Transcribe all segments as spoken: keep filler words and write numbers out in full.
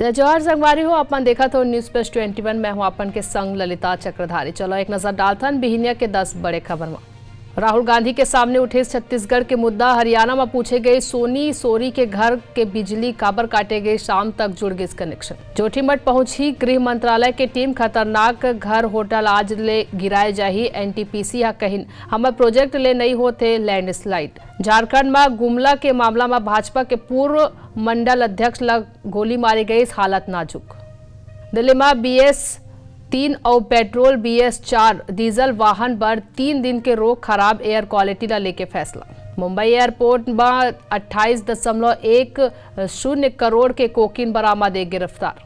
जय जोहार संगवारी हो, अपन देखत हो News Plus twenty one। मैं हूं अपन के संग ललिता चक्रधारी। चलो एक नजर डालथन बिहिनिया के दस बड़े खबर म। राहुल गांधी के सामने उठे छत्तीसगढ़ के मुद्दा, हरियाणा म पूछे गए सोनी सोरी के घर के बिजली काबर काटे गए, शाम तक जुड़ गए connection। जोशीमठ पहुंची गृह मंत्रालय के टीम, खतरनाक घर होटल आज ले गिराए जाही, एनटीपीसी ह कहिन हमर प्रोजेक्ट ले नई होथे लैंडस्लाइड। झारखंड म गुमला के मामला म भाजपा के पूर्व मंडल अध्यक्ष ल गोली मारे गई, हालत नाजुक। दिल्ली म बीएस तीन अउ पेट्रोल बीएस चार डीजल वाहन बर तीन दिन के रोक, खराब एयर क्वालिटी ल लेके फैसला। मुंबई एयरपोर्ट म अट्ठाईस दशमलव एक शून्य करोड़ के कोकीन बरामद, एक गिरफ्तार।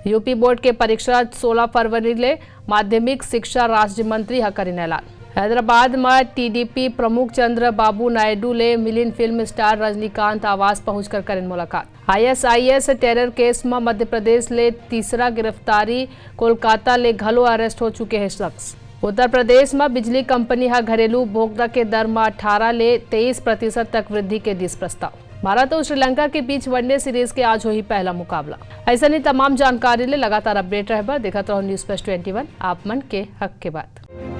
यूपी बोर्ड के परीक्षा सोलह फरवरी ले, माध्यमिक शिक्षा राज्य मंत्री ह करिन ऐलान। हैदराबाद म टीडीपी प्रमुख चंद्र बाबू नायडू ले मिलिन फिल्म स्टार रजनीकांत, आवास पहुंचकर करिन मुलाकात। आईएसआईएस टेरर केस म मध्य प्रदेश ले तीसरा गिरफ्तारी, कोलकाता ले घलो अरेस्ट हो चुके हे शख्स। उत्तर प्रदेश म बिजली कंपनी ह घरेलू उपभोक्ता के दर म अठारह ले तेईस प्रतिशत तक वृद्धि के दिस प्रस्ताव। भारत अउ श्रीलंका के बीच वनडे सीरीज के आज होही पहला मुकाबला। ऐसा ही तमाम जानकारी ले लगातार अपडेट रहे बर देखत रहो News Plus twenty one, आप मन के हक के बात।